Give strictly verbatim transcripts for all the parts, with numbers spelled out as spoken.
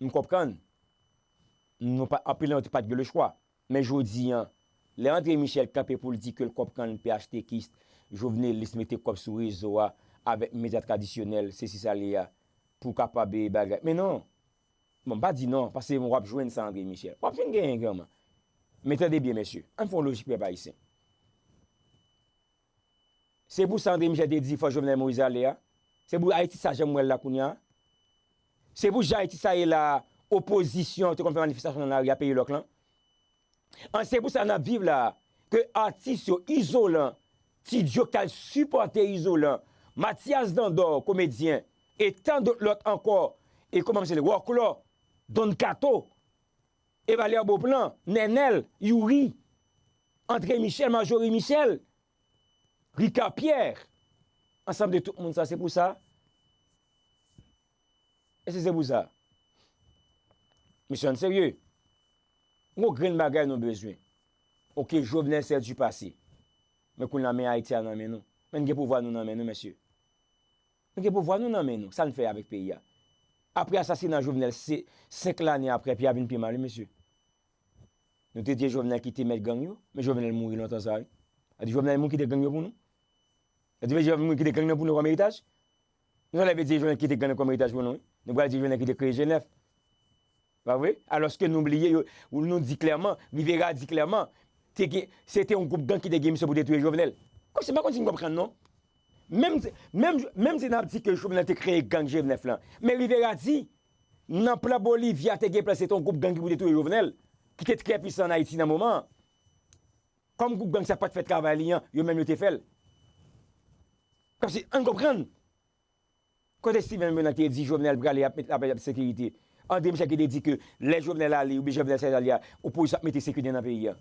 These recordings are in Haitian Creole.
M konprann. Nou pa, anpil nan yo te pa t gen lechwa. Men jodi a, lè André Michel kanpe pou l di ke l konprann phtèkis, jovenelis mete kòb sou rezo a, avèk medya tradisyonèl, sesi sa li a, pou kapab, e, bagay. Men non. Bon, m pa di non, paske w ap jwenn sa André Michel. W ap fin genyen, granman. Men tande byen, mesye. Ann fè yon lojik, pèp ayisyen. Se pou sa André Michel te di fò Jovenel Moïse ale a. Se pou Ayiti sa jan m wè l la kounye a. Se pou jan Ayiti sa ye la, opozisyon te konn fè manifestasyon nan lari a peyi lòk lan. An, se pou sa n ap viv la, ke atis yo, Izolan, Ti Djo k al sipòte Izolan, Mathias Dandor, komedyen, e tan dòt lòt ankò, e kòman se le Wòklò, Don Kato, e Valè Boplan, Nènèl, Youri, André Michel, Marjorie Michel, Ricard Pierre, ansanm de tout moun sa, se pou sa. Èske se pou sa? Mesye, ann serye. Yon grenn bagay nou bezwen. Oke, Jovenel, c'est du passé. Men kounye a, men Ayiti a nan men nou. Men n gen pouvwa nou nan men nou, mesye. Nou gen pouvwa nou nan men nou. Sa n fè avèk peyi a? Apre asasina Jovenel, se senk lane apre, peyi a vin pi mal, wi, mesye. Nou te di Jovenel ki te mèt gang yo, men Jovenel mouri lontan sa, wi. Sa di Jovenel moun kite gang yo pou nou. Sa di Jovenel moun kite gang nan pou nou kòm eritaj. Nou sa lè vle di Jovenel kite gang nan kòm eritaj pou nou, wi. Nou pral di Jovenel kite kreye G nèf. Pa vre? Alòske nou bliye, yo, nou di klèman, Rivera di klèman, te gen, se te yon gwoup gang ki te gen misyon pou detwi Jovenel. Kòmsi m pa konn si n konprann non. Menm, menm, menm si n ap di ke Jovenel te kreye gang G nèf lan, men Rivera di, nan plan Bolivia te gen plan, se te yon gwoup gang ki pou detwi Jovenel, ki te trè pwisan an Ayiti nan moman an. Kòm gwoup gang sa pa t fè travay li an, yo menm yo te fè l. Kòmsi, ann konprann. Kote Steven Benoît te di Jovenel prale ap met lapè, ap sekirite? André Michel ki te di ke lè Jovenel ale, oubyen Jovenel sa ale a, opozisyon ap mete sekirite nan peyi a.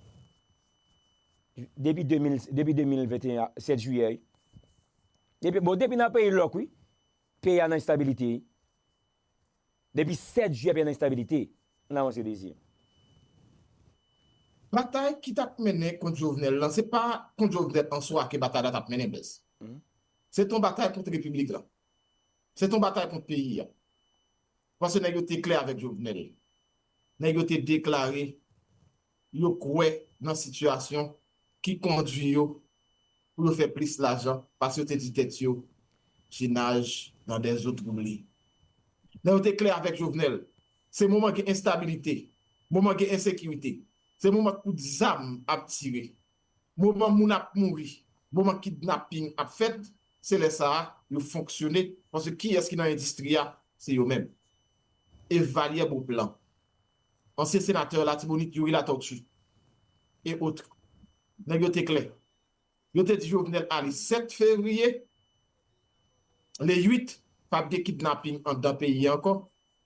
Depi de mil, depi de mil venteyen a, sèt jiyè, wi. Depi, bon, depi nan peyi lòk, wi. Peyi a nan enstabilite, wi. Depi sèt jiyè, peyi a nan enstabilite. Ann avanse, Dezi. Batay ki t ap mennen kont Jovenel lan, se pa kont Jovenel an swa ke batay la t ap mennen, Blaise. Se t on batay kont repiblik la. Se t on batay kont peyi a. Paske nèg yo te klè avèk Jovenel. Nèg yo te deklare yo kwè nan sitiyasyon ki kondwi yo pou yo fè plis lajan paske yo te di tèt yo, je nage dans des eaux troublées. Nèg yo te klè avèk Jovenel. Se moman gen enstabilite, moman gen ensekirite, se moman kout zam ap tire, moman moun ap mouri, moman kidnaping ap fèt, se lè sa a yo fonksyone, paske kiyès ki nan endistri a? Se yo menm. Evalière Beauplan, ansyen senatè Latibonit Youri Latortue, et autres. Nèg yo te klè. Yo te di Jovenel ale sèt fevriye, le uit, p ap gen kidnaping anndan peyi a ankò,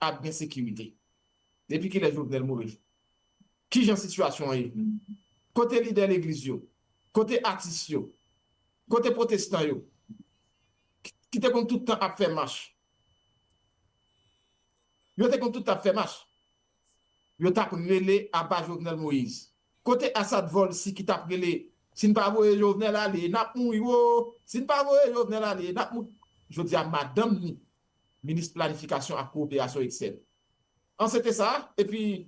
ap gen sekirite. Depi kilè Jovenel mouri? Kijan sitiyasyon an ye? Kote lidè legliz yo? Kote atis yo? Kote pwotestan yo? Ki te konn tout tan ap fè mach? Yo te konn tout tan ap fè mach. Yo t ap rele aba Jovenel Moïse. Kote Assad Volcy ki t ap rele, si n pa voye Jovenel ale, n ap mouri wo! Si n pa voye Jovenel ale, n ap mouri! Jodi a, madanm ni minis planifikasyon ak kowoperasyon, et cetera. An se te sa, epi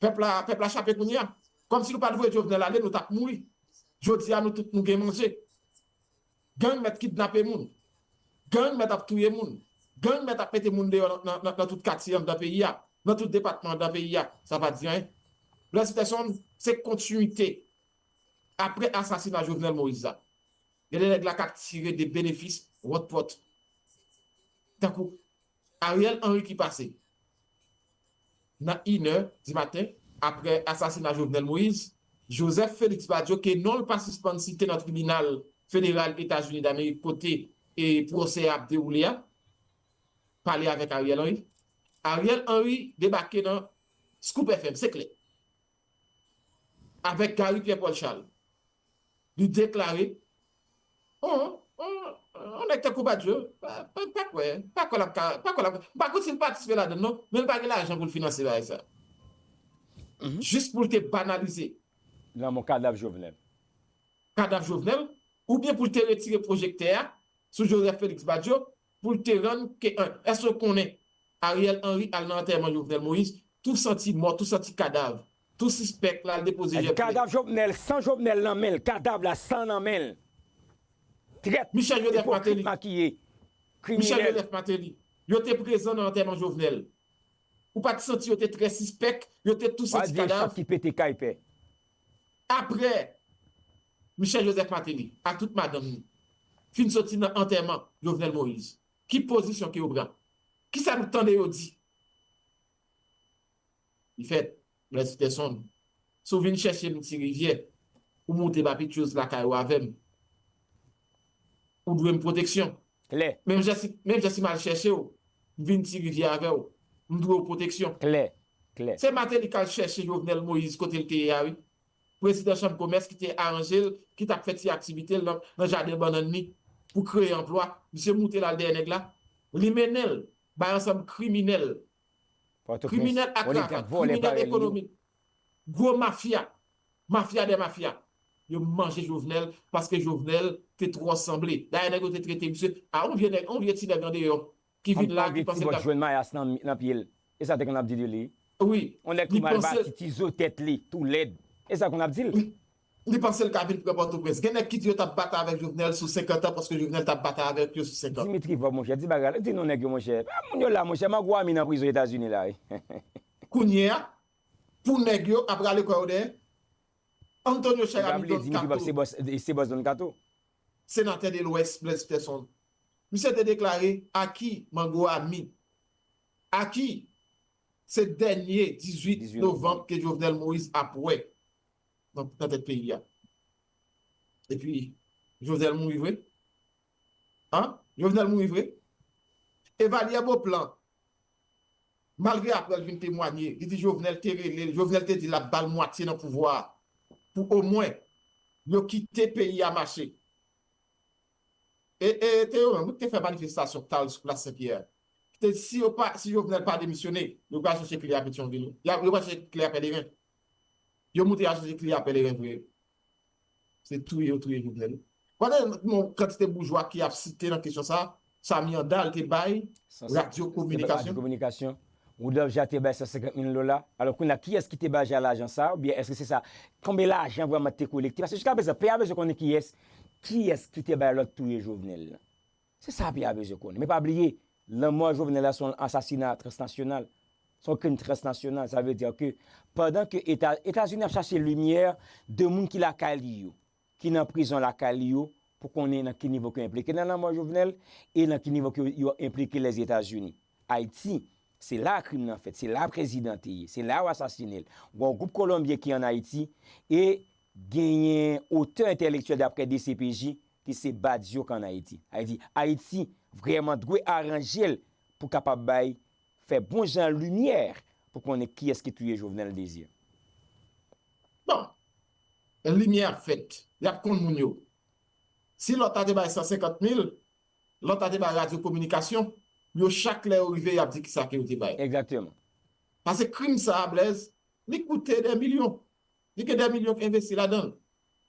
pèp la, pèp la chape kounye a. Kòmsi nou pa t voye Jovenel ale, nou t ap mouri. Jodi a, nou tout nou gen manje. Gang mèt kidnape moun. Gang mèt ap touye moun. Gang mèt ap mete moun deyò nan, nan, nan, nan tout katye anndan peyi a, nan tout depatman anndan peyi a. Sa pa di anyen. Blaise Peterson, se kontinwite. Apre asasina Jovenel Moïse la, gen de nèg la k ap tire de benefis wòtpwòt. Tankou Ariel Henry ki pase nan inè di maten, apre asasina Jovenel Moïse, Joseph Félix Badio, ke non l pa sispann site nan tribinal federal Etazini Damerik kote e pwosè a ap dewoule a, pale avèk Ariel Henry. Ariel Henry debake nan Scoop F M, se klè. Avèk Gary Pierre Paul Charles. Li deklare, on, on, on nèg tankou Badio, pa, pa, pa kwè, pa kwè l ap ka, pa kwè l ap, m pa konn si l patisipe ladan l non, men l pa gen lajan pou l finanse bagay sa. Jis pou l te banalize. Lanmò kadav Jovenel. Kadav Jovenel, oubyen pou l te retire pwojektè a sou Joseph Félix Badio, pou l te rann ke, èske w konnen Ariel Henry al nan antèman Jovenel Moïse, tou santi mò, tou santi kadav, tou sispèk la, al depoze jèp li. Kadav Jovenel, san Jovenel nan men l, kadav la, san nan men l. Trèt, Michel Joseph Martelly. Makiye, kriminèl. Michel Joseph Martelly. Yo te prezan nan antèman Jovenel. Ou pa t santi yo te trè sispèk, yo te tou santi kadav. Chak ki pete kay pè. Apre, Michel Joseph Martelly ak tout madanm ni fin soti nan antèman Jovenel Moïse, ki pozisyon ke yo pran? Kisa nou tande yo di? Li fèt, Blaise Peterson, si w vin chèche m Ti Rivyè, ou moute Papitchouz lakay ou avè m, ou dwe m pwoteksyon. Klè. Menm jan si, menm jan si m al chèche w, m vin Ti Rivyè avè w, m dwe w pwoteksyon. Klè, klè. Se Martelly k al chèche Jovenel Moïse kote l te ye a, wi. Prezidan chanm komès ki te aranje l, ki t ap fè ti aktivite l nan, nan jaden bannann li pou kreye anplwa. Misye moute l al dèyè nèg la. Li mennen l bay ansanm kriminèl. Kriminèl akravat, kriminèl ekonomik, gwo mafya, mafya dè mafya. Yo manje Jovenel paske Jovenel te twò sanble. Dayè nèg yo te trete misye a yon vye nèg, yon vye ti nèg andeyò ki vin la, ki panse l t ap jwenn mayas nan, nan pye l. E sa te konn ap di de li. Wi. Yon nèg ki mal bati, ti zo tèt li, tou lèd. E sa konn ap di l. Li panse l ka vin pran Pòtoprens. Gen nèg ki di yo t ap batay avèk Jovenel sou senkant an paske Jovenel t ap batay avèk yo sou senkant. Dimitri Vorbe, monchè, di bagay la, di non nèg yo, monchè. Pa moun yo la, monchè, Marco Army nan prizon Etazini la, wi. Kounye a, pou nèg yo ap rale kò yo dèyè, Antonio Cheramy Don Kato. Dimitri Vorbe se bòs, se bòs Don Kato. Senatè de Lwès, Blaise Peterson. Misye te deklare, a ki Marco Army? A ki se dènye dizuit novanm ke Jovenel Moïse ap wè nan, nan tèt peyi a. Epi, Jovenel mouri vre? An? Jovenel mouri vre? Evalye Beauplan, malgre apre l vin temwanye, li di Jovenel te rele l, Jovenel te di l ap ba l mwatye nan pouvwa a pou omwen yo kite peyi a mache. E, e te yo menm wi ki te fè manifestasyon k t al sou plas Sen Pyè a. Ki te di si yo pa, si Jovenel pa demisyone, yo pral chèche kle a Petyonvil wi. Y a, yo pral chèche kle a Pèleren. Yo moute y al chèche kle a Pèleren vre. Se touye yo touye Jovenel. Gade yon kantite boujwa ki ap site nan kesyon sa, Samy Handal te bay Radyo Kominikasyon. Radyo Kominikasyon. Rudolph Jean te bay san senkant mil dola. Alò, kounye a, kiyès ki te bay Jean lajan sa? Oubyen èske se sa? Konbyen lajan vrèman te kolekte? Paske jiska prezan, peyi a bezwen konnen kiyès, kiyès ki te bay lòd touye Jovenel lan. Se sa peyi a bezwen konnen. Men pa bliye, lanmò Jovenel la se yon asasina transnasyonal. Se yon krim transnasyonal. Sa vle di ke pandan ke Eta-, Etazini ap chache limyè de moun ki lakay li yo, ki nan prizon lakay li yo, pou konnen nan ki nivo ke yo enplike nan lanmò Jovenel e nan ki nivo ke yo enplike Lèzetazini. Ayiti, se la krim nan fèt, se la prezidan te ye, se la yo asasinen l. Gen yon gwoup kolonbyen ki ann Ayiti e genyen otè entèlektyèl daprè D C P J ki se Badio k ann Ayiti. Sa vle di, Ayiti vrèman dwe aranje l pou kapab bay, fè bon jan limyè pou konnen kiyès ki touye Jovenel Désir. Bon, limyè ap fèt. Y ap konn moun yo. Si lòt la te bay san senkant mil, lòt la te bay Radyo Kominikasyon, yo chak lè yo rive, y ap di kisa ke yo te bay. Egzakteman. Paske krim sa a, Blaise, li koute dè milyon. Li gen dè milyon k envesti ladan l.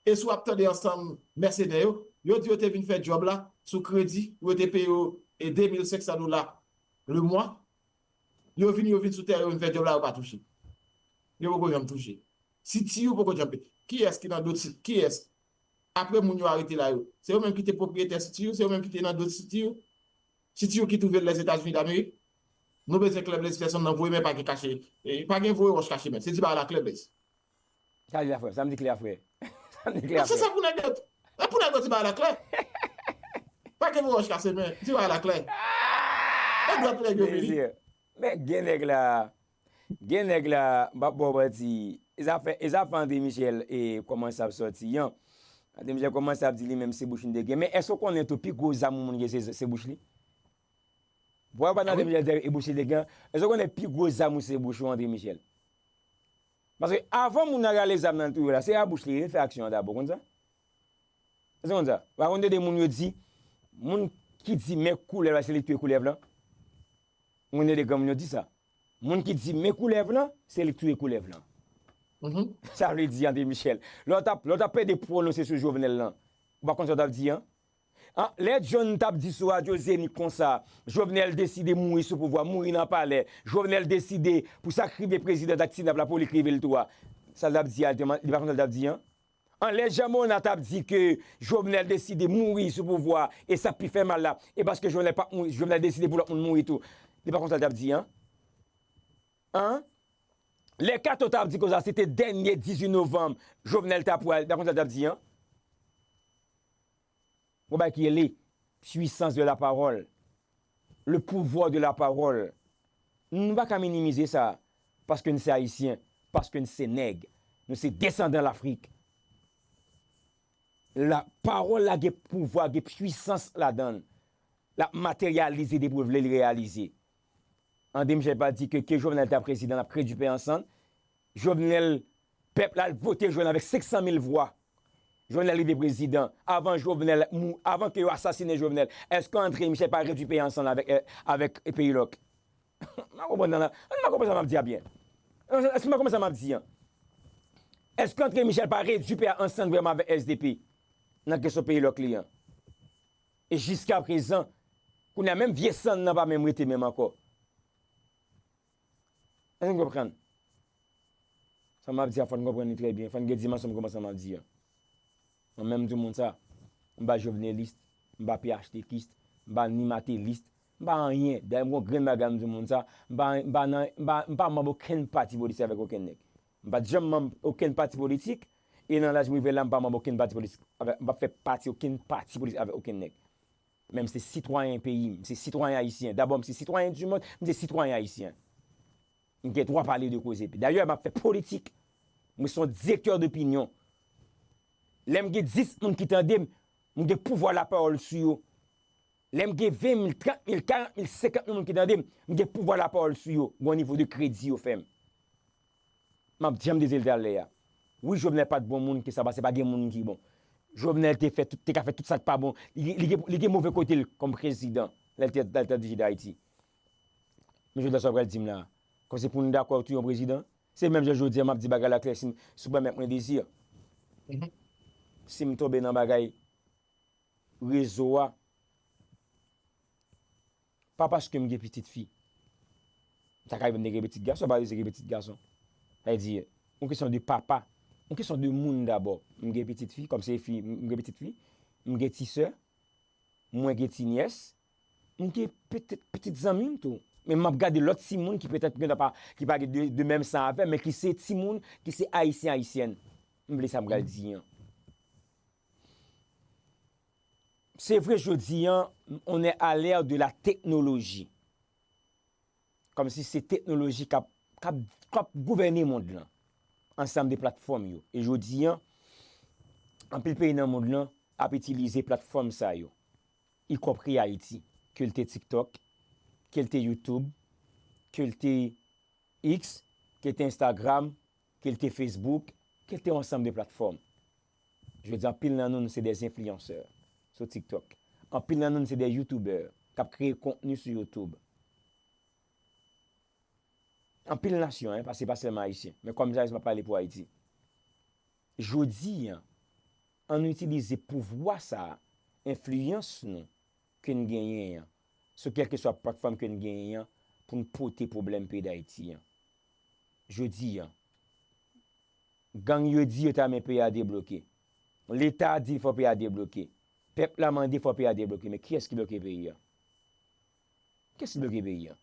E si w ap tande ansanm mèsenè yo, yo di yo te vin fè djòb la sou kredi, yo te peye yo e de mil senk san dola le mwa. Yo vin, yo vin sou teren, yo vin fè djòb la, yo pa touche. Yo poko janm touche. Sitiyu poko janm peye. Kiyès ki nan dot Sitiyu? Kiyès? Apre moun yo arete la yo, se yo menm ki te pwopriyetè Sitiyu, se yo menm ki te nan dot Sitiyu. Sitiyu ki twouve l Lèzetazini Damerik. Nou bezwen klè Blaise Peterson nan voye men pa gen kache. E, pa gen voye wòch kache men. Se di bagay la klè Blaise. Sa di la frè, sa m di klè a frè. Sa m di klè a frè. Se sa pou nèg yo. E pou nèg yo di bagay la klè. Pa gen voye wòch kache men. Di bagay la klè. E dwat nèg yo vini. Men gen nèg la. Gen nèg la, m ap ba w manti. E zafè, e zafè André Michel e kòmanse ap sòti an. André Michel kòmanse ap di li menm se bouch li te gen. Men èske w konnen tou pi gwo zam yon moun gen se, se bouch li? Pou w pa nan André Michel e bouch li te gen, èske w konnen pi gwo zam ou se bouch ou André Michel? Paske avan moun nan rale zam nan touye w la, se a bouch li ye, fè aksyon an dabò, konn sa? Èske w konn sa? Ou pa konn tande moun yo di, moun ki di men koulèv la, se li k touye koulèv lan? Ou konn tande granmoun yo di sa? Moun ki di men koulèv lan, se li k touye koulèv lan. Sa vle di, André Michel, lè w t ap, lè w t ap plede pwononse sou Jovenel lan, ou pa konn sa w t ap di an? An, lè John t ap di sou radyo Zenith konsa, Jovenel deside mouri sou pouvwa, mouri nan palè, Jovenel deside pou sa k rive prezidan t ak T nèf la pou li k rive l tou a, sa l t ap di a, li pa konn sa l t ap di an? An, lè Jean Monard t ap di ke Jovenel deside mouri sou pouvwa e sa k pi fè mal la, e paske Jovenel p ap mouri, Jovenel deside pou lòt moun mouri tou, li pa konn sa l t ap di an? An? Lè Kato t ap di konsa, se te dènye dizuit novanm, Jovenel t ap pral, li pa konn sa l t ap di an? Gon bagay ki rele puissance de la parole, le pouvoir de la parole. Nou pa ka minimize sa, paske n se Ayisyen, paske n se nèg, nou se desandan Lafrik. La pawòl la gen pouvwa, gen pwisans ladan l. L ap materyalize depi w vle l reyalize. André Michel pa di ke, ke Jovenel ta prezidan, l ap kreye du pain ensemble. Jovenel, pèp la vote Jovenel avèk senk san mil vwa. Jovenel rive prezidan. Avan Jovenel mou-, avan ke yo asasinen Jovenel, èske André Michel pa kreye du pain ensemble avèk, eh, avèk Peyi Lòk? M pa konprann nan, èske m pa konprann sa m ap di a byen? Èske m pa konprann sa m ap di an? Èske André Michel pa redui pè a ansanm vrèman avèk S D P nan kesyon Peyi Lòk li an? E jiskaprezan, kounye a menm vye sann nan pa menm rete menm ankò. Èske n konprann? Sa m ap di a, fò n konprann li trè byen. Fò n gen dimansyon pou konprann sa m ap di an. Mwen menm, m di moun sa, m pa jovenelis, m pa P H T kis, m pa ni matelis, m pa anyen. Dayè, m gon grenn bagay m di moun sa, m pa, m pa nan, m pa, m pa manm okenn pati politik avèk okenn nèg. M pa t janm manm okenn pati politik, e nan laj m rive la, m pa manm okenn pati politik, avèk, m pa fè pati okenn pati politik avèk okenn nèg. Men m se sitwayen peyi m, m se sitwayen ayisyen. Dabò, m se sitwayen du monde, m se sitwayen ayisyen. M gen dwa pale de koze. Dayè, m ap fè politik. Mwen se yon direktè dopinyon. Lè m gen dis moun ki tande m, m gen pouvwa lapawòl sou yo. Lè m gen ven mil, trant mil, karant mil, senkant mil moun ki tande m, m gen pouvwa lapawòl sou yo. Gon nivo de kredi yo fè m. M ap janm di l talè a. Wi, Jovenel pa t bon moun, ke sa pase, pa gen moun ki bon. Jovenel te fè tout, te ka fè tout sa k pa bon. Li, li, gen- li gen move kote l kòm prezidan, lè l te, lè l te dirije Dayiti. Men jodi a, sa w pral di m la, kòm se pou n dakò touye yon prezidan? Se menm jan jodi a, m ap di bagay la klè, si m, si w pèmèt mwen, Dezi. Si m tonbe nan bagay rezo a, pa paske m gen pitit fi. Sa ka rive m te gen pitit gason, pa vle di gen pitit gason. Sa vle di, yon kesyon de papa, yon kesyon de moun dabò. M gen pitit fi, kòm se fi, m gen pitit fi, m gen ti sè, mwen gen ti nyès, m gen petèt pitit zanmi m tou. Men m ap gade lòt timoun ki petèt gen pa, ki pa gen de, de menm san avè m, men ki se timoun, ki se ayisyen, ayisyèn. M vle sa m pral di an. Se vre, jodi an, on est à l'ère de la technologie. Kòmsi se teknoloji k ap, k ap, k ap gouvène mond lan. Ansanm de platfòm yo. E jodi an, anpil peyi nan mond lan ap itilize platfòm sa yo, ikonpri Ayiti, ke l te TikTok, ke l te YouTube, ke l te X, ke l te Instagram, ke l te Facebook, ke l te yon ansanm de platfòm. Jodi a, anpil nan nou, nou se des influenceurs sou TikTok. Anpil nan nou, nou se des youtubeurs k ap kreye kontni sou YouTube. Anpil nasyon, en, paske pa sèlman ayisyen. Men kòm sa, m ap pale pou Ayiti. Jodi an, ann itilize pouvwa sa a, enfliyans nou ke n genyen an, sou kèlkeswa platfòm ke n genyen an, pou n pote pwoblèm peyi Dayiti an. Jodi an, gang yo di yo ta men peyi a debloke. Leta di fò peyi a debloke. Pèp la mande fò peyi a debloke. Men kiyès ki bloke peyi a? Kiyès ki bloke peyi a?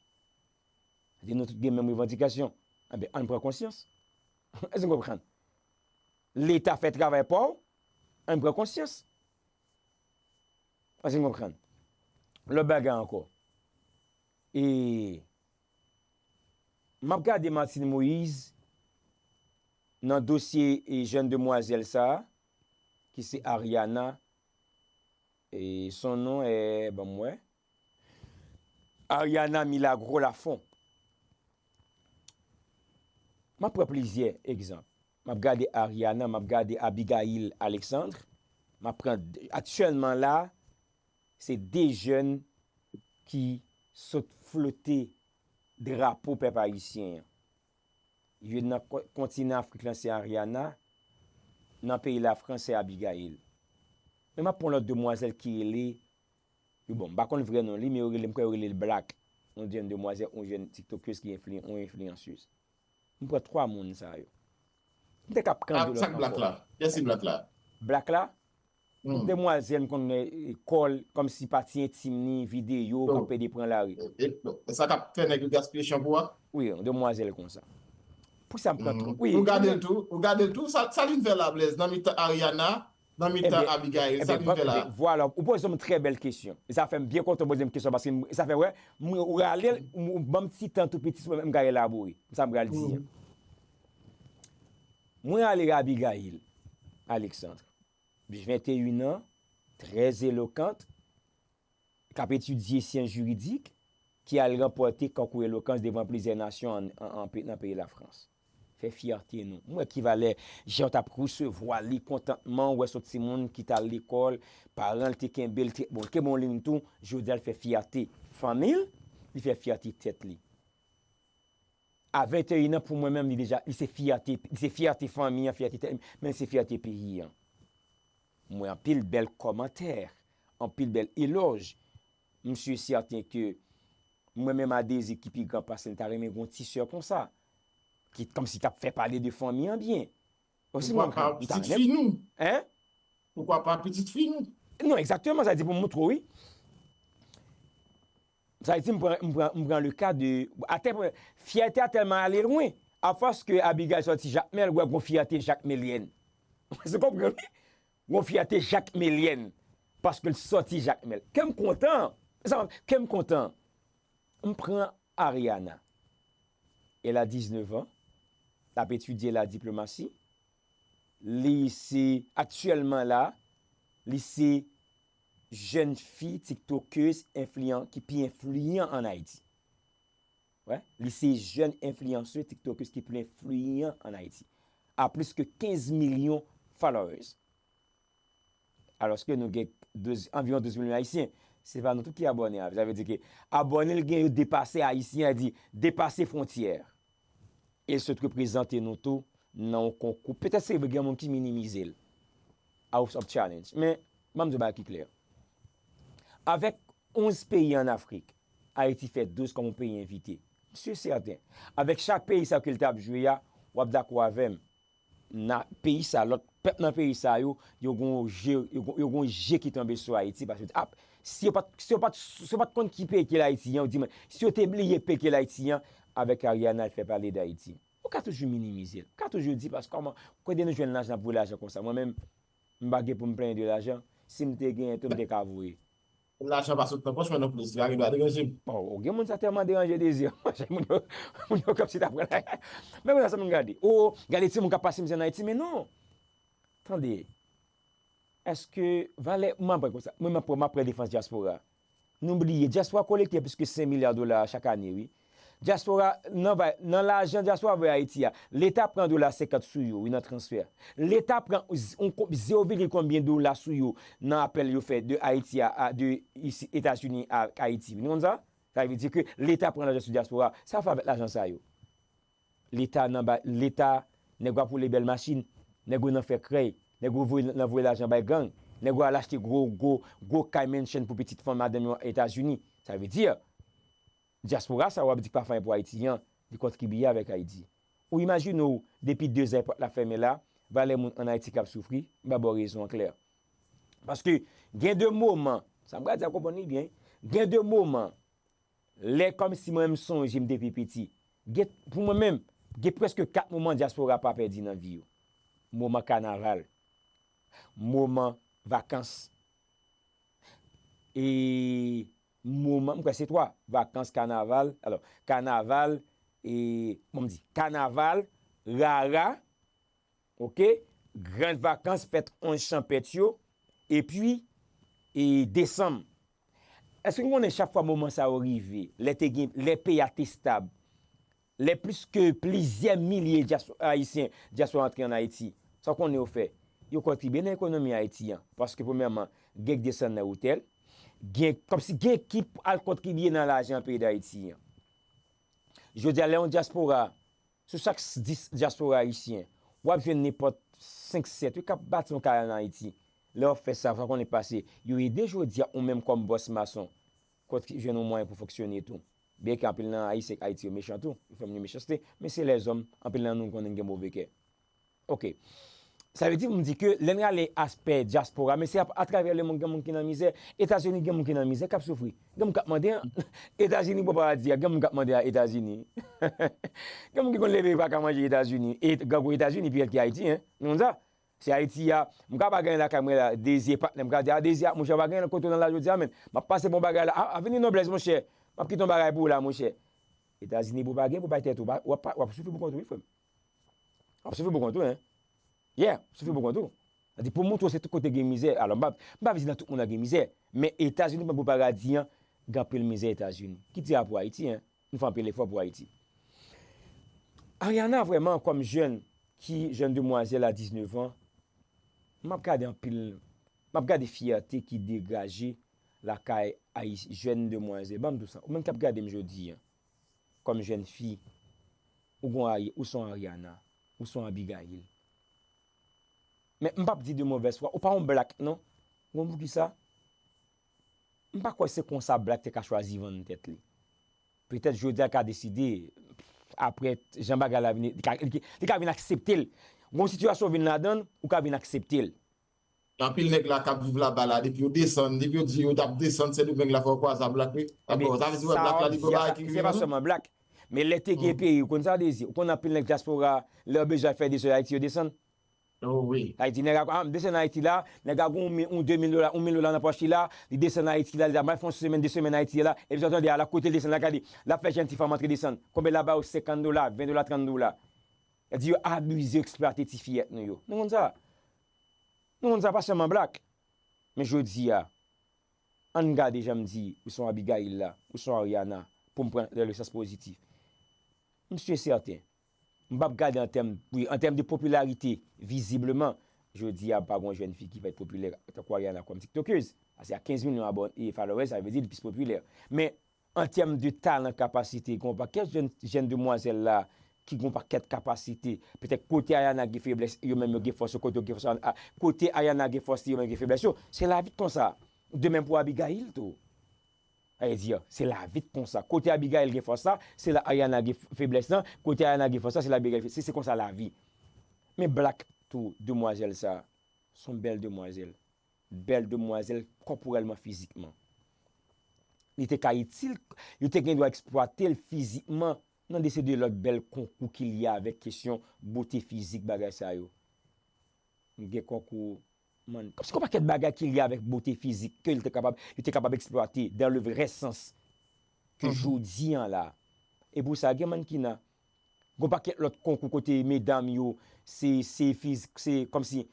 Di nou tout gen menm revandikasyon. Enben, ann pran konsyans. Èske nou konprann? Leta fè travay pa w, ann pran konsyans. Èske nou konprann? Lòt bagay ankò. E m ap gade Martine Moïse nan dosye e jèn demwazèl sa a, ki se Ariana, e son non, e, ban m wè. Ariana Milagro Lafont. M ap pran plizyè egzanp. M ap gade Ariana, m ap gade Abigail Alexandre. M ap pran, aktyèlman la, se de jèn ki sot flote drapo pèp ayisyen an. Youn nan ko-, kontinan Afrik lan se Ariana, nan peyi Lafrans se Abigail. Men m ap pran lòt demwazèl ki rele, yo, bon, m pa konn vrè non li, men yo rele, m kwè yo rele l Black. Yon jèn demwazèl, yon jèn tiktokèz ki enfli-, yon enfliyansèz. M pran twa moun sa yo. M te ka ap kanpe lòt ankò. Sa k Black la? Kiyès ki Black la? Black la? Demwazèl m konn wè kò l kòmsi pati entim ni, videyo k ap pede pran lari. E sa k ap fè nèg yo gaspiye chanpou a? Wi, yon demwazèl konsa. Poukisa m pran twa? Wi. Ou gade l tou, ou gade l tou, sa, sa l vin fè la, Blaze, nan mitan Ariana, nan mitan Abigail, sa l vin fè la? Vwala, ou poze yon trè bèl kesyon. E sa fè m byen kontan w poze m kesyon paske m, sa fè wè, m rale l, m ban m ti tan tou piti, m ka elabore. Sa m pral di an. Mwen ale Abigail Alexandre, venteyen an, trè elokant, k ap etidye syans jiridik, ki al ranpòte konkou elokans devan plizyè nasyon an, an, an pe-, nan peyi Lafrans. Fè fyète nou. M wè ki valè jan w t ap resevwa li kontantman, w wè se yon timoun ki t al lekòl, paran l te kenbe l, te, bon, kenbe yon liy tou, jodi a l fè fyète fanmi l, li fè fyète tèt li. A venteyen an, pou mwen menm, li deja, li se fyète, li se fyète fanmi an, fyète tèt, men li se fyète peyi an. M wè anpil bèl kòmantè, anpil bèl elòj. M si sèten ke mwen menm a Dezi ki pi gran pase l, m ta renmen gen yon ti sè konsa, ki kòmsi t ap fè pale de fanmi an byen. Osi mwen, m ta renmen. Poukwa pa pitit fi nou? Hein? Poukwa pa pitit fi nou? Non, egzakteman, sa di pou m montre w, wi. Sa vle di, m pran, m pran, m pran le ka de, atè, fyète a tèlman ale lwen, afòs ke Abigail sòti Jakmèl, w wè gon fyète jakmelyèn. Ou konprann, wi? Gon fyète jakmelyèn, paske l sòti Jakmèl. Kè m kontan, sa, kè m kontan. M pran Ariana. Elle a dix-neuf ans, l ap etidye la diplomasi. Li se, aktyèlman la, li se jèn fi tiktokèz enfliyan, ki pi enfliyan ann Ayiti. Wè, li se jèn enfliyansè tiktokèz ki pi enfliyan ann Ayiti, a plis ke kenz milyon followers. Alòske nou gen douz, anviwon douz milyon Ayisyen. Se pa nou tout ki abòne avè l. Sa vle di ke abòne l gen yo depase Ayisyen, a di depase fwontyè. E l sot reprezante nou tou nan yon konkou. Petèt se vre gen moun ki minimize l. House of Challenge. Men, ban m di w bagay ki klè. Avèk onz peyi ann Afrik, Ayiti fè douz kòm yon peyi envite. M si sèten, avèk chak peyi sa yo ke l t ap jwe a, w ap dakò avè m. Nan peyi sa, lòt pèp nan peyi sa yo, yo gon je, yo gon, yo gon je ki tonbe sou Ayiti, paske yo di, ap, si yo pa t, si yo pa t, si yo pa t konn ki peyi ki Ayiti an, yo di mwen, si yo te bliye peyi ki Ayiti an, avèk Ariana, l fè pale d Ayiti. Ou ka toujou minimize l. Ou ka toujou di, paske kòman, kote nou jwenn lajan, n ap voye lajan konsa. Mwen menm, m pa gen pou m plenyen de lajan. Si m te genyen tou, m te ka voye. Lajan pa sot nan pòch mwen non plis, li pa gen dwa deranje m. Bon, gen moun sa tèlman deranje Dezi. Moun yo, moun yo kòmsi t ap pran la. Men kounye a sa moun gade. O, gade timoun k ap pase mizè ann Ayiti, men non. Tande. Èske valè, m ap pran konsa, mwen m ap pran, m ap pran defans dyaspora. Nou bliye, dyaspora kolekte plis ke senk milya dola chak ane, wi. Dyaspora, nan va-, nan lajan dyaspora voye Ayiti a, Leta pran dola senkant sou yo, wi, nan transfè. Leta pran z-, on ko-, zewo vigil konbyen dola sou yo nan apèl yo fè de Ayiti a, a, de isi, Etazini a Ayiti. Nou konn sa? Sa vle di ke Leta pran lajan sou dyaspora. Sa fè avèk lajan sa yo? Leta nan ba-, Leta, nèg yo ap woule bèl machin, nèg yo nan fè krèy, nèg yo voye, nan voye lajan bay gang, nèg yo al achte gwo, gwo, gwo kay mansion pou pitit fanm madanm yo Etazini. Sa vle di, dyaspora sa w ap di k pa fè anyen pou Ayiti an, li kontribye avèk Ayiti. Ou imajine w, depi dezan pòt la fèmen la, valè moun ann Ayiti k ap soufri, m ba ba w rezon an klè. Paske gen de moman, sa m pral di a, konprann li byen, gen de moman, lè kòmsi mwen menm sonje m depi piti, gen, pou mwen menm, gen prèske kat moman dyaspora pa pèdi nan vi yo. Moman kanaval, moman vakans, e moman, m kwè se twa, vakans, kanaval, alò, kanaval, e, bon, m di, kanaval, rara, oke, gran vakans, fèt onz chanpèt yo, epi, e, desanm. Èske nou konnen chak fwa moman sa yo rive, lè te gen, lè peyi a te stab, lè plis ke plizyè milye dyas-, Ayisyen, dyaspora antre ann Ayiti, sa w konnen yo fè? Yo kontribye nan ekonomi Ayiti an. Paske, premyèman, gen k desann nan otèl, gen, kòmsi gen ki al kontribye nan lajan peyi Dayiti an. Jodi a, lè yon dyaspora, sou chak s-, dis dyaspora ayisyen, w ap jwenn nenpòt senk, sèt, wi, k ap bati yon kay ann Ayiti. Lè w ap fè sa, fò w konnen pase. Yo ede jodi a ou menm kòm bòs mason. Kot jwenn yon mwayen pou fonksyone tou. Byenke anpil nan Ayisyen ak Ayiti yo mechan tou. Yo fè moun yo mechanste. Men se lèzòm, anpil nan nou konnen gen move kè. Ok. Sa vle di pou m di ke lè n rale aspè dyaspora, men se ap- atravè lemonn gen moun ki nan mizè. Etazini gen moun ki nan mizè, k ap soufri. Gen moun k ap mande an. Etazini bò paradi a, gen moun k ap mande a Etazini. Gen moun ki konn leve pa ka manje Etazini. E grangou Etazini pi rèd ki Ayiti, en. Nou konn sa? Se Ayiti a. M ka pa gen lakay mwen la, Dezi e patnè m ka di, a Dezi a, monchè, pa gen kote w nan la jodi a, men. M ap pase bon bagay la. A, a vini non Blèz, monchè. M ap kite yon bagay pou ou la, monchè. Etazini pou pa gen, pou bay tèt ou, w ap, w ap soufri pou kont ou, wi, frè m. W ap soufri pou kont ou, en. Yeah, w ap soufri pou kont ou. Sa di pou montre w se tout kote gen mizè. Alò, m pa, m pa vle di nan tout moun nan gen mizè. Men Etazini, pou paradi an, gen anpil mizè Etazini. Ki di a pou Ayiti, en. Nou fè anpil efò pou Ayiti. Ariana, vrèman, kòm jèn, ki jèn demwazèl a diznèf an, m ap gade anpil, m ap gade fyète ki degaje lakay Ayi- jèn demwazèl. Ban m di w sa, ou menm k ap gade m jodi a, kòm jèn fi, ou gon Ari- ou son Ariana, ou son Abigail. Men m p ap di de movèz fwa, ou pa yon black, non. Ou konn poukisa? M pa kwè se konsa black te ka chwazi vann tèt li. Petèt jodi a l ka deside, apre jan bagay la vin, li ka, li, li ka vin aksepte l. Gon sitiyasyon vin ladan l, ou ka vin aksepte l. Anpil nèg la k ap viv laba la, depi yo desann, depi yo di yo t ap desann Sendomeng la, fò yo kwaze ak black, wi. Ebyen, sa w ap di a, se pa sèlman black. Men lè te gen peyi, ou konn sa w dezi, ou konn anpil nèg dyaspora, lè yo bezwen al fè de sòy Ayiti, yo desann. Oh, wi. Ayiti, nèg a, ah, m desann Ayiti la, nèg a gon yon mil, yon de mil dola, yon mil dola nan pòch li la, li desann Ayiti la, li ta bay fè yon semèn, de semèn Ayiti la, epi sa w tande a, l ap kote l desann la, gade, l ap fè jèn ti fanm antre desann. Konbyen l ap ba yo senkant dola, ven dola, trant dola. Sa di yo abize, yo eksplwate ti fiyèt nou yo. Nou konn sa? Nou konn sa pa sèlman black. Men jodi a, ann gade jan m di, ou se yon Abigail la, ou se yon Ariana, pou m pran dans le sens pozitif. M si e sèten, m p ap gade an tèm, wi, an tèm de popilarite, vizibleman, jodi a, pa gon jèn fi ki va popilè tankou Ariana kòm tiktokeuse. Paske a kenz milyon abòne e followers, sa vle di li plis popilè. Men an tèm de talan, kapasite, gen yon pakèt jèn, jèn demwazèl la ki gen yon pakèt kapasite. Petèt kote Ariana gen feblès, yo menm yo gen fòs, kote yo gen fòs, a, kote Ariana gen fòs, yo menm gen feblès yo. Se lavi k konsa. De menm pou Abigail tou. Sa vle di, se lavi k konsa. Kote Abigail gen fòs la, se la Ariana gen f- feblès lan. Kote Ariana gen fòs la, se la Abigail. Se, se konsa lavi. Men black tou, demwazèl sa, se yon bèl demwazèl. Bèl demwazèl kòporèlman, fizikman. Li te ka itil, yo te gen dwa eksplwate l fizikman nan de se de lòt bèl konkou ki lye avèk kesyon bote fizik, bagay sa yo. Gen konkou, man, kòmsi gon pakèt bagay ki lye avèk bote fizik ke li te kapab, yo te kapab eksplwate dans le vrai sens ke jodi an la. E pou sa, gen mannkina, gon pakèt lòt konkou kote medam yo, se, se fizik, se kòmsi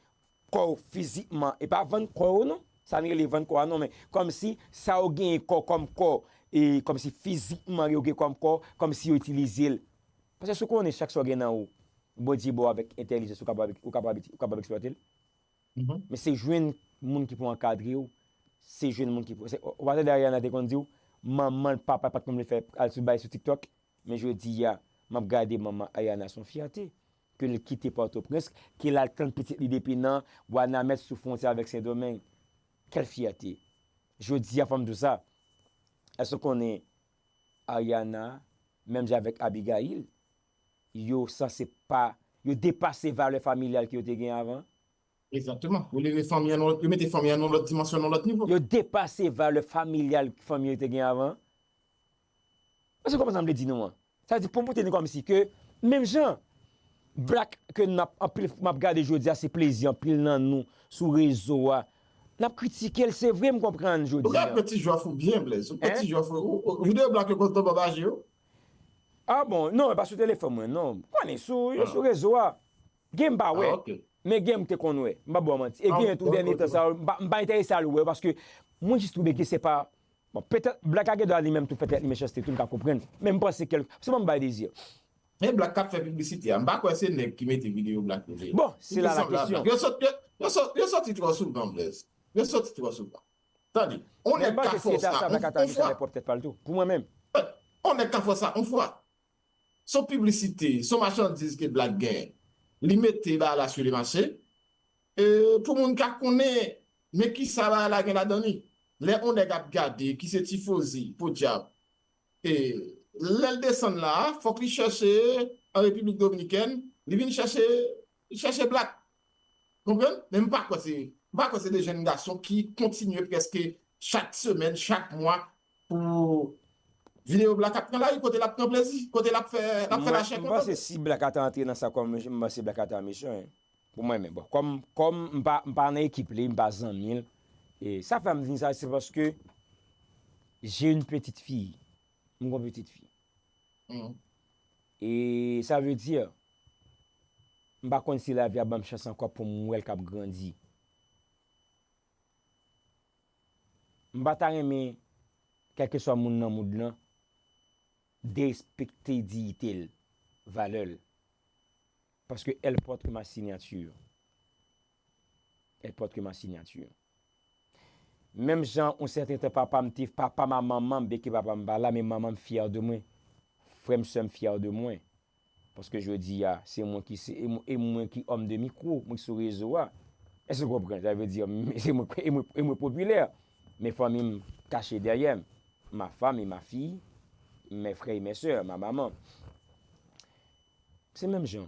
kò yo fizikman, e pa vann kò yo non, sa n rele vann kò a non, men kòmsi sa yo genyen kò kòm kò, e kòmsi fizikman yo gen kòm kò, kòmsi yo itilize l. Paske si w konnen chak sa w gen nan ou, Bondye ba w avèk entèlijans, ou kapab, ou kapab, ou kapab eksplwate l. Men se jwenn moun ki pou ankadre w, se jwenn moun ki pou, se, ou pa tande Ariana te konn di w, manman l, papa l pa t konn vle fè al sou bay sou TikTok, men jodi a, m ap gade manman Ariana, se yon fyète, ke l kite Pòtoprens, ke l al tann pitit li depi nan Wanament sou fwontyè avèk Sendomeng. Kèl fyète. Jodi a, fò m di w sa, èske w konnen Ariana, menm jan avèk Abigail, yo sanse pa, yo depase valè familyal ke yo te gen avan. Egzakteman. Yo leve fanmi an nan, yo mete fanmi an nan lòt dimansyon, nan lòt nivo. Yo depase valè familyal fanmi yo te gen avan. Èske w konprann sa m vle di nou an? Sa vle di pou m pote nou kòmsi ke, menm jan, black ke n ap, anpil, m ap gade jodi a, se plezi anpil nan nou sou rezo a. N ap kritike l, se vre, m konprann jodi a. Ou ka pran ti jwèf ou byen, Blaze. Ou pran ti jwèf ou, ou, ou, videyo black yo konn tonbe anba je w? Ah bon, non, e pa sou telefòn mwen, non. M konnen sou, sou rezo a. Gen m pa wè. Men gen m te konn wè. M pa ba w manti. E gen tou dènye tan sa yo, m pa, m pa enterese al wè yo paske mwen jis twouve ke se pa, bon, petèt black la gen dwa li menm tou fè tèt li mechanste tou, m ka konprann. Men m panse kèl, se bon m bay dezi. Men black k ap fè piblisite a, m pa kwè se nèg ki mete videyo black yo vle. Bon, se la la kesyon. Yo sot, yo, yo sot, yo soti twò souvan, Blaze. Yo soti twò souvan. Tande, on nèg ka fè w sa, on fwa. Pou mwen menm. On nèg ka fè w sa, on fwa. Se yon piblisite, se yon machandiz ke black genyen. Li mete bagay la sou le mache. E, pou moun ka konnen, Men kisa bagay la gen ladan li? Lè yon nèg ap gade, ki se tifozi, podyab, e lè l desann la a, fòk li chèche an Repiblik Dominikèn, li vin chèche, li chèche blak. Konprann? Men m pa kwè se, m pa kwè se de jèn gason ki kontinye prèske chak semèn, chak mwa pou videyo blak ap pran lari, kote l ap pran plezi, kote l ap fè, l ap fè lachè kontan. Mwen, m panse si blak ata antre nan sa kòm, m panse blak ata mechan, wi. Pou mwen menm, bon, kòm, kòm m pa, m pa nan ekip li, m pa zanmi l, e sa fè m di sa, se paske j'ai une petite fille. M gon pitit fi. E sa vle di, m pa konn si lavi a ban m chans ankò pou m wè l k ap grandi. M pa ta renmen, kèlkeswa moun nan mond lan, derespekte diyite l, valè l. Parce que elle porte ma signature. Elle porte ma signature. Menm jan yon sèten tan papa m te, papa m a manman m, byenke papa m pa la, men manman m fyè de mwen. Frè m, sè m fyè de mwen. Paske jodi a, se mwen ki se, e mwen, e mwen ki homme de micro, mwen ki sou rezo a. Èske w konprann? Sa vle di, se mwen, e mwen, e mwen popilè. Men fanmi m kache dèyè m. Ma femme et ma fille, mes frères et mes sœurs, ma maman. Se menm jan.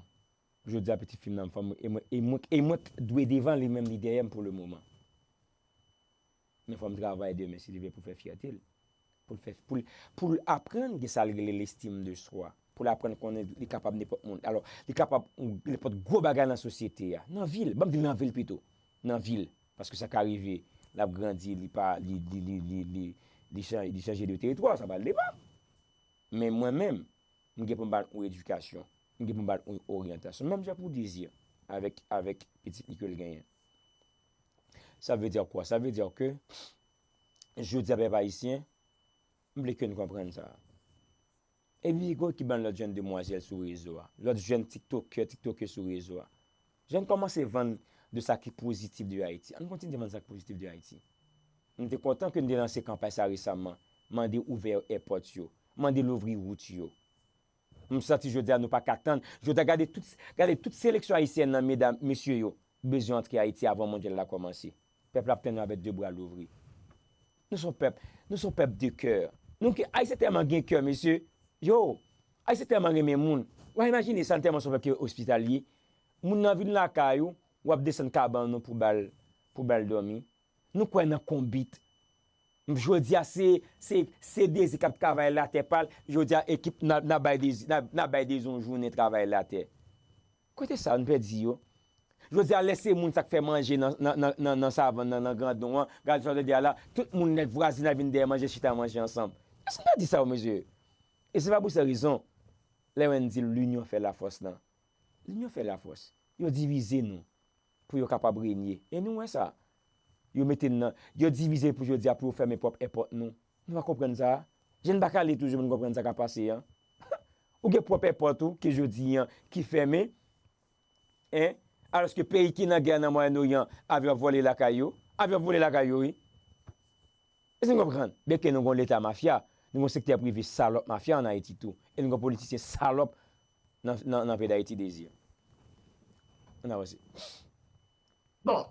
Jodi a, pitit fi m nan, fanm, e mwen, e mwen, e mwen k dwe devan, li menm li dèyè m pou le moman. Men fò m travay demen, si Dye vle, pou fè fyète l. Pou l fè, pou l, pou l aprann gen sa l rele lestime de swa. Pou l aprann konnen li kapab nenpòt moun. Alò, li kapab nenpòt gwo bagay nan sosyete a. Nan vil, ban m di l nan vil pito. Nan vil. Paske sa ka rive, l ap grandi, li pa, li, li, li, li, li, li chan-, li chanje de teritwa, sa pa l devan. Men mwen menm, m gen pou m ba l yon edikasyon, m gen pou m ba l yon oryantasyon. Menm jan pou Désir, avèk, avèk pitit li ke l genyen. Sa vle di kwa? Sa vle di ke, jodi a, pèp ayisyen, m vle ke n konprann sa. Epi, gon ki ban lòt jèn demwazèl sou rezo a, lòt jèn tiktokè, tiktokè sou rezo a. Jèn kòmanse vann de sa ki pozitif de Ayiti. Ann kontinye vann sa ki pozitif de Ayiti. M te kontan ke n te lanse kanpay sa resaman, mande ouvè èpòt yo, mande louvri wout yo. M santi jodi a nou pa ka tann. Jodi a gade tout, gade tout seleksyon ayisyèn nan, medam, mesye yo, bezwen antre Ayiti avan mondyal la kòmanse. Pèp la ap tann nou avèk de bra louvri. Nou se yon pèp, nou se yon pèp de kè. Nou ki, Ayisyen tèlman gen kè, mesye. Yo, Ayisyen tèlman renmen moun. W a imajine sa, n tèlman se yon pèp ki ospitalye. Moun nan vin lakay ou, w ap desann kabann ou pou ba l, pou ba l dòmi. Nou kwè nan konbit. Jodi a, se, se, se Dezi k ap travay latè pa l. Jodi a, ekip, n a, n a bay Dezi, n a, n a bay Dezi yon jounen travay latè. Kote sa, nou pèdi yo? Jodi a, lè se moun sa k fè manje nan, nan, nan, nan, nan savann nan, nan grandon an, gade sa w te di a la, tout moun nèt vwazinay vin dèyè manje, chita manje ansanm. Èske n pèdi sa yo, mesye? E se pa pou sèl rezon, lè w di l'union fait la force lan. L'union fait la force. Yo divize nou pou yo kapab renye. E nou wè sa. Yo mete n nan, yo divize pou jodi a pou yo fèmen pwòp èpòt nou. Nou pa konprann sa? Jèn pa kale toujou pou n konprann sa k ap pase an. Ou gen pwòp èpòt ou ke jodi an ki fèmen, en, alòske peyi ki nan gè nan Mwayen Oryan, avyon ap vole lakay yo. Avyon ap vole lakay yo, wi. Èske n konprann? Byenke nou gon leta mafya, nou gon sektè prive salòp mafya ann Ayiti tou. E nou gon politisyen salòp nan, nan, nan peyi Dayiti, Dezi. Ann avanse. Bon,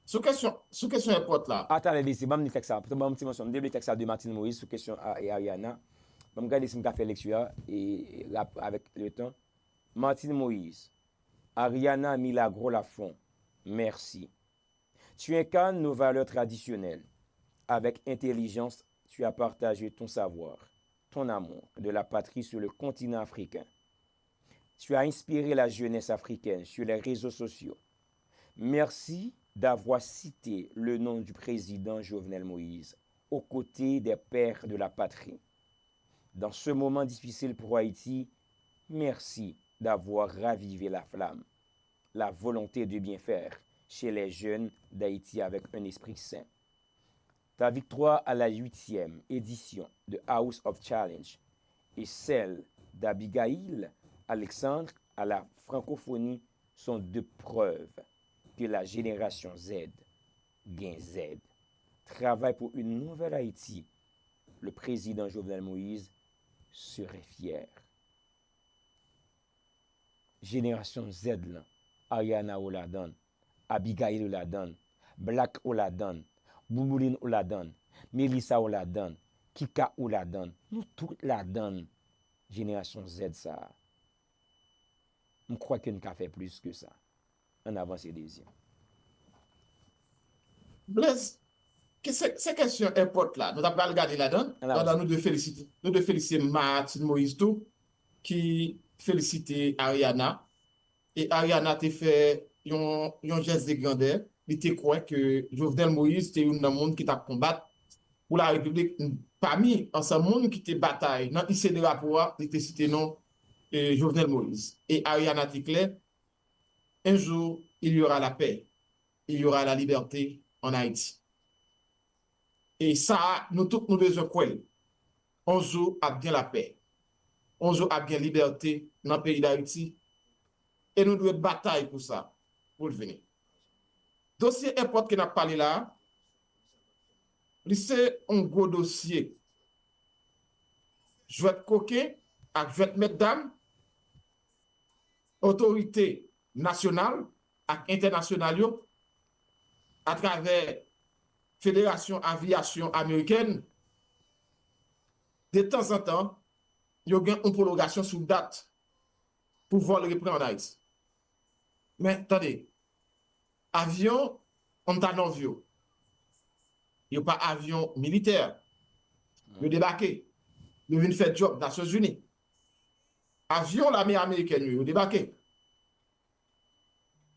sou kesyon, sou kesyon èpòt la. A talè, Dezi, ban m li tèks sa. Ban m ti mòso. M te vle tèks sa de Martine Moïse sou kesyon a, e Ariana. Ban m gade si m ka fè lekti a, e, rap-, avèk le tan. Martine Moïse, Ariana Milagro Lafont, merci. Tu incarnes nos valeurs traditionnelles. Avec intelligence, tu as partagé ton savoir, ton amour de la patrie sur le continent africain. Tu as inspiré la jeunesse africaine sur les réseaux sociaux. Merci d'avoir cité le nom du président Jovenel Moïse aux côtés des pères de la patrie. Dans ce moment difficile pour Haïti, merci d'avoir ravivé la flamme, la volonté de bien faire chez les jeunes d'Haïti avec un esprit sain. Ta victoire à la huitième édition de House of Challenge et celle d'Abigail Alexandre à la francophonie sont deux preuves que la génération Z gen Z. Travail pour une nouvelle Haïti, le président Jovenel Moïse serait fier. Jenerasyon Z lan, Ariana ou ladan l, Abigail ou ladan l, Black ou ladann, Bouboulin ou ladann, Melissa ou ladann, Kika ou ladann, nou tout ladann jenerasyon Z sa a. M kwè ke n ka fè plis ke sa. Ann avanse, Dezi. Blaze, ki se, se kesyon èpòt la. Nou ta pral gade ladan. Ann avanse. Ladan nou dwe felisite, nou dwe felisite Martine Moïse tou, ki felisite Ariana. E Ariana te fè yon, yon jès de grandè. Li te kwè ke Jovenel Moïse te youn nan moun ki t ap konbat pou la Repiblik. Pami ansanm moun ki te batay nan ise drapo a, li te site non e, Jovenel Moïse. E Ariana te klè, un jour, il y aura la paix, il y aura la liberté en Haïti. E sa, nou tout nou bezwen kwè l. On jou ap gen lapè. On jou ap gen libète nan peyi Dayiti. E nou dwe batay pou sa, pou l vini. Dosye èpòt ke n ap pale la a, li se yon gwo dosye. Jwèt koken ak jwèt mètdam, otorite nasyonal ak entènasyonal yo, atravè Federasyon Aviyasyon Amerikèn, detanzantan, yo gen yon pwolongasyon sou dat pou vòl repran ann Ayiti. Men, tande, avyon, Antananv yo, yo pa avyon militè. Yo debake. Yo vin fè djòb Nasyonzini. Avyon lame amerikèn yo, yo debake.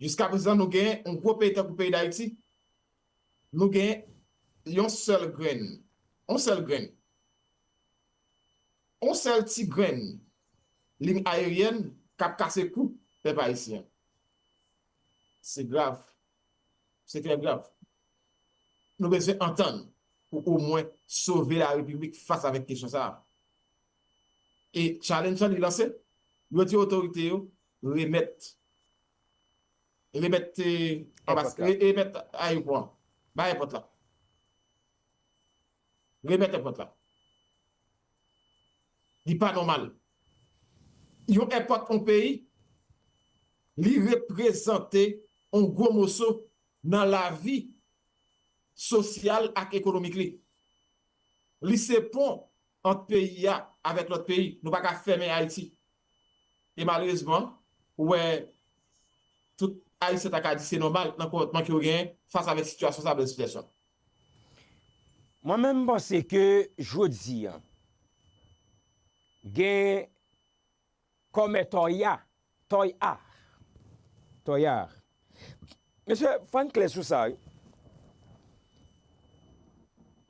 Jiskaprezan, nou gen yon gwo peyi tankou peyi Dayiti. Nou gen yon sèl grenn. Yon sèl grenn. Yon sèl ti grenn liy ayeryèn k ap kase kou pèp ayisyen. Se grav. Se trè grav. Nou bezwen antann pou omwen sove la Repiblik fas avèk kesyon sa a. E challenge lan li lanse, yo di otorite yo remèt, remèt, eh, anbas-, re-, remèt ayewopò an, bay èpòt la. Remèt èpòt la. Li pa nòmal. Yon èpòt yon peyi, li reprezante yon gwo moso nan lavi sosyal ak ekonomik li. Li se pon ant peyi a avèk lòt peyi. Nou pa ka fèmen Ayiti. E malerezman, ou wè, tout Ayisyen ta ka di se nòmal nan konpòtman ke yo genyen fas avèk sitiyasyon sa, bèl sitiyasyon. Mwen menm, m panse ke jodi a, gen kòmè tòya, tòya, tòya. Mesye, fò n klè sou sa, wi.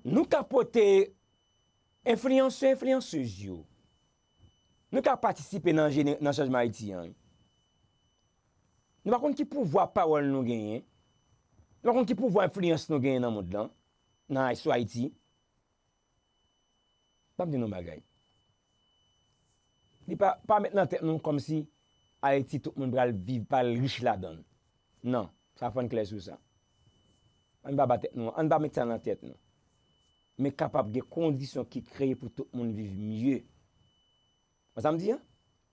Nou ka pote enfliyansè, enfliyansez yo. Nou ka patisipe nan jene-, nan chanjman Ayiti an, wi. Nou pa konn ki pouvwa pawòl nou genyen. Nou pa konn ki pouvwa enfliyans nou genyen nan mond lan, nan, sou Ayiti. Ban m di nou yon bagay. Li pa, pa met nan tèt nou kòmsi Ayiti tout moun pral viv, pral rich ladan l. Non, sa fò n klè sou sa. Ann pa ba tèt nou, ann pa met sa nan tèt nou. Men kapab gen kondisyon ki kreye pou tout moun viv mye. Wè sa m di a?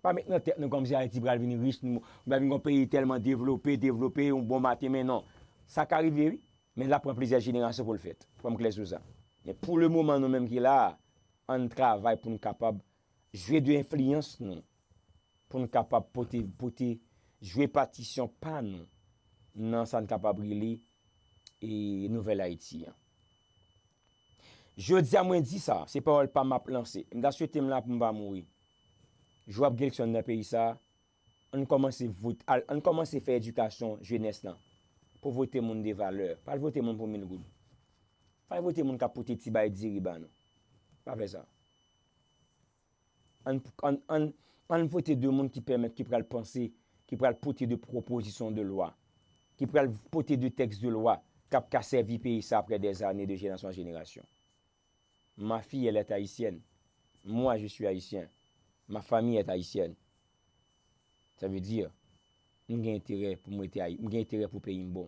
Pa met nan tèt nou kòmsi Ayiti pral vin rich, nou pral vin yon peyi tèlman devlope, devlope, yon bon maten, men non. Sa ka rive, wi, men l ap pran plizyè jenerasyon pou l fèt. Fò m klè sou sa. Men pou le moman, nou menm ki la a, ann travay pou n kapab jwe de enfliyans nou, pou n kapab pote, pote, jwe patisyon pa nou nan sa n kapab rele, e, Nouvèl Ayiti an. Jodi a mwen di sa, se pawòl pa m ap lanse. M ta swete m la pou m pa mouri. Jou ap gen eleksyon nan peyi sa, ann kòmanse vote, al, ann kòmanse fè edikasyon jenès lan. Pou vote moun de valè. Pa al vote moun pou mil goud. Pa al vote moun k ap pote ti bay diri ba nou. Pa fè sa. Ann, ann, ann, ann vote de moun ki pèmèt, ki pral panse, ki pral pote de pwopozisyon de lwa, ki pral pote de tèks de lwa k ap ka sèvi peyi sa apre dèzane, de jenerasyon an jenerasyon. Ma fille, elle est haïtienne. Moi, je suis haïtien. Ma famille est haïtienne. Sa vle di, m gen enterè pou m rete Ayi-, m gen enterè pou peyi m bon.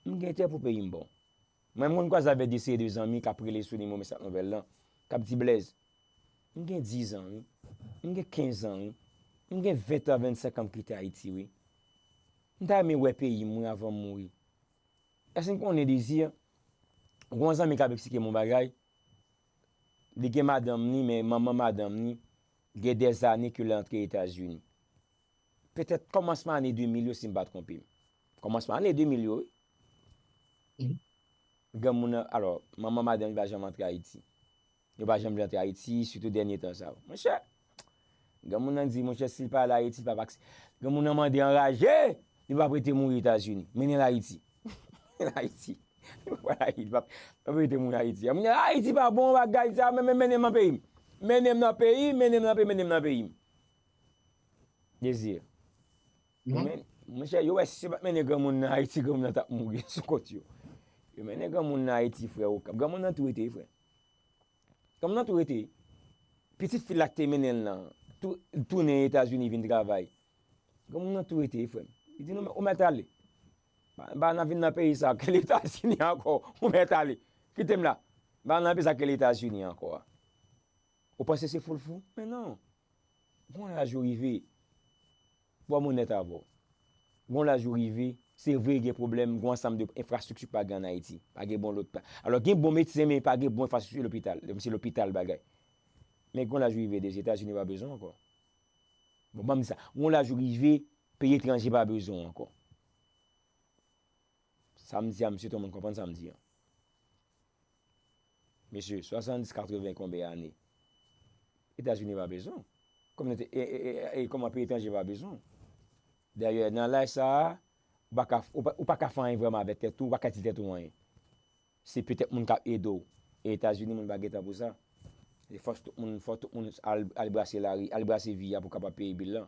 M gen enterè pou peyi m bon. Mwen, m konn kwaze avèk de seri de zanmi k ap rele sou nimewo Mesaj Nouvèl lan, k ap di, Blaze, m gen diz an, wi. M gen kenz an, wi. M gen ven an, vennsenk an m kite Ayiti, wi. M ta renmen wè peyi m, wi, avan m mouri. Èske n konnen Désir? Gon zanmi k ap eksplike m yon bagay. Li gen madanm ni, men manman madanm ni gen dèzane ke l antre Etazini. Petèt kòmansman ane de mil yo, si m pa twonpe m. Kòmansman ane de mil yo, wi. Mhm. Granmoun nan, alò, manman madanm li pa janm antre Ayiti. Yo pa janm vle antre Ayiti, sitou dènye tan sa yo. Monchè, granmoun nan di, monchè, si l pa al Ayiti, l p ap aksepte. Granmoun nan mande anraje, li p ap rete mouri Etazini. Mennen l Ayiti. Mennen l Ayiti. Li p ap al Ayiti, li p ap, li p ap rete mouri Ayiti. Granmoun nan, Ayiti pa bon, bagay sa, men, men, mennen m nan peyi m. Mennen m nan peyi, mennen m nan peyi, mennen m nan peyi m. Désir. Yo men, monchè, yo wè si yo pa t mennen granmoun nan Ayiti, granmoun nan t ap mouri sou kont yo. Yo mennen granmoun nan Ayiti, frè, Okap. Granmoun nan tou rete, frè. Granmoun nan tou rete. Pitit fi l la ki te mennen l lan, tou, tounen Etazini vin travay. Granmoun nan tou rete, frè m. Li di, nou, ou mèt ale. Pa, pa nan vin nan peyi sa, ke Etazini ankò. Ou mèt ale. Kite m la. Pa nan peyi sa, ke Etazini ankò a. Ou panse se foulfou? Men non. Gon laj ou rive, pou m onèt avè w. Gon laj ou rive, se vre gen pwoblèm, gon ansanm de enfrastrikti pa gen ann Ayiti. Pa gen bon lopital. Alò, gen bon medsen, men pa gen bon enfrastrikti lopital. Se lopital bagay. Men gon laj ou rive, Désir, Etazini pa bezwen w ankò. Bon, ban m di sa. Gon laj ou rive, peyi etranje pa bezwen w ankò. Sa m di a, m swete yon moun konprann sa m di an. Mesye, swasanndis, katreven, konbyen ane? Etazini pa bezwen w. Kominote, e, e, e, e, kòman peyi etranje pa bezwen w. Dayè, nan laj sa a, ou pa ka, ou pa, ou pa ka fè anyen vrèman avèk tèt ou, ou pa ka di tèt ou anyen. Se petèt moun k ap ede w. E Etazini, moun pa gen tan pou sa. E fòs tout moun, fò tout moun al, al brase lari, al brase vi a pou kapab peye bil lan.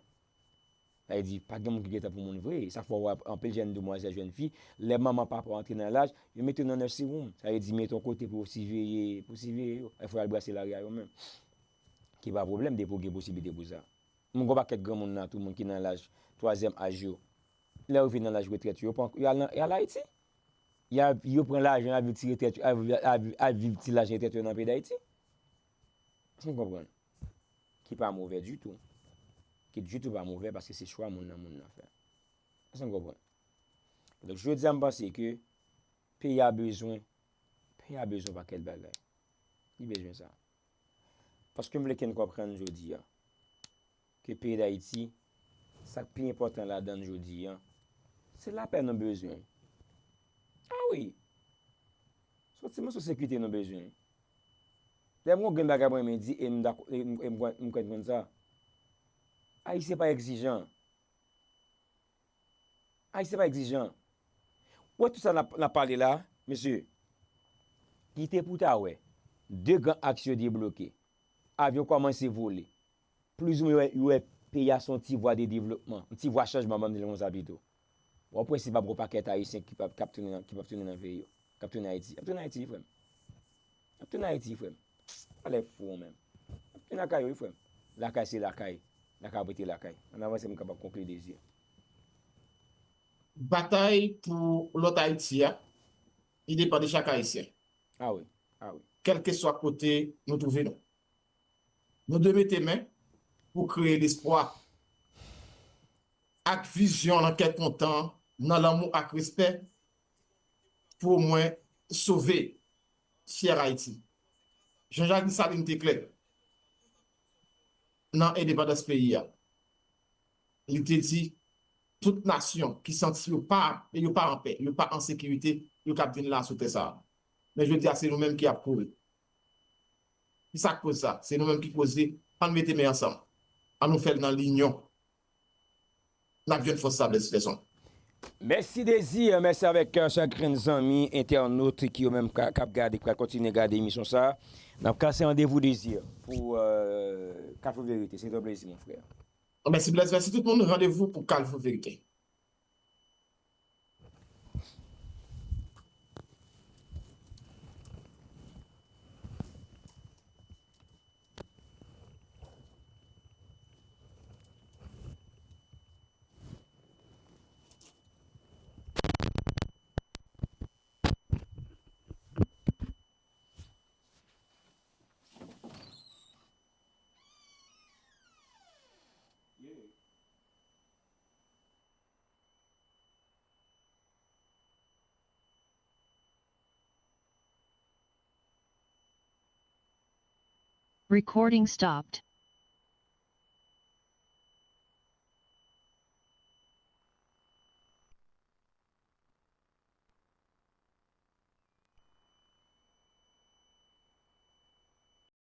Sa vle di, pa gen moun ki gen tan pou moun vre. Sa fè w wè anpil jèn demwazèl, jèn fi, lè manman papa yo antre nan laj, yo mete yo nan nursing home. Sa vle di, mete yon kote pou yo siveye, pou siveye yo. Fò y al brase lari a yo menm. Ki pa pwoblèm, depi w gen posiblite pou sa. Mwen gon pakèt granmoun nan tou, moun ki nan laj, twazyèm aj yo. Lè yo vin nan laj retrèt yo, yo pran, yo al nan, yo al Ayiti. Y a, yo pran lajan, y a viv ti retrèt yo, al, al, al viv ti lajan retrèt yo nan peyi Dayiti. Èske n konprann? Ki pa movè ditou. Ki ditou pa movè paske se chwa moun nan, moun nan fè. Èske n konprann? Donk, jodi a, m panse ke peyi a bezwen, peyi a bezwen pakèt bagay. Li bezwen sa. Paske m vle ke n konprann jodi a, ke peyi Dayiti, sa k pi enpòtan ladan l jodi a, se lapè nou bezwen. A wi. Se yon ti moso sekirite nou bezwen. Lè m gon grenn bagay mwen renmen di, e m dakò, e m, e m kwè, m kwè n konn sa. Ayisyen pa egzijan. Ayisyen pa egzijan. Ou wè tout sa n ap, n ap pale la, mesye, kite pou ta wè. De gran aks yo debloke. Avyon kòmanse vole. Plizoumwen, yo wè, yo wè peyi a se yon ti vwa de devlopman, yon ti vwa chanjman, ban m di l konsa pito. Bon, prensip ap gon pakèt Ayisyen ki p ap, k ap tounen nan, ki p ap tounen nan peyi yo, k ap tounen Ayiti. Y ap tounen Ayiti, wi, frè m. Y ap tounen Ayiti, wi, frè m. Alè fou ou menm. Y ap tounen lakay yo, wi, frè m. Lakay se lakay. Lakay ap rete lakay. Ann avanse pou m kapab konkli, Désir. Batay pou lòt Ayiti a, li depann de chak Ayisyen. A wi, a wi. Kèlkeswa kote nou twouve nou. Nou dwe mete men pou kreye lespwa ak vizyon nan kè kontan, nan lanmou ak respè, pou omwen sove fyè Ayiti. Jean-Jacques Dessalines te klè nan endepandans peyi a. Li te di, tout nasyon ki santi yo pa, yo pa anpè, yo pa an sekirite, yo kab vin la sou tè sa a. Men jodi a, se nou menm ki ap kouri. Ki sa k koz sa? Se nou menm ki koze. Ann mete men ansanm. Ann nou fè l nan linyon. N ap jwenn fòs sa, Blaise Peterson. Mèsi Désir, mèsi avèk, euh, chak grenn zanmi, entènot ki yo menm ka, k ap gade, k pral kontinye gade emisyon sa. N ap kase randevou Désir pou, euh, Kafou Verite. Se te yon plezi, mon frè. Mèsi Blaise, mèsi tout moun. Randevou pou Kafou Verite. Recording stopped.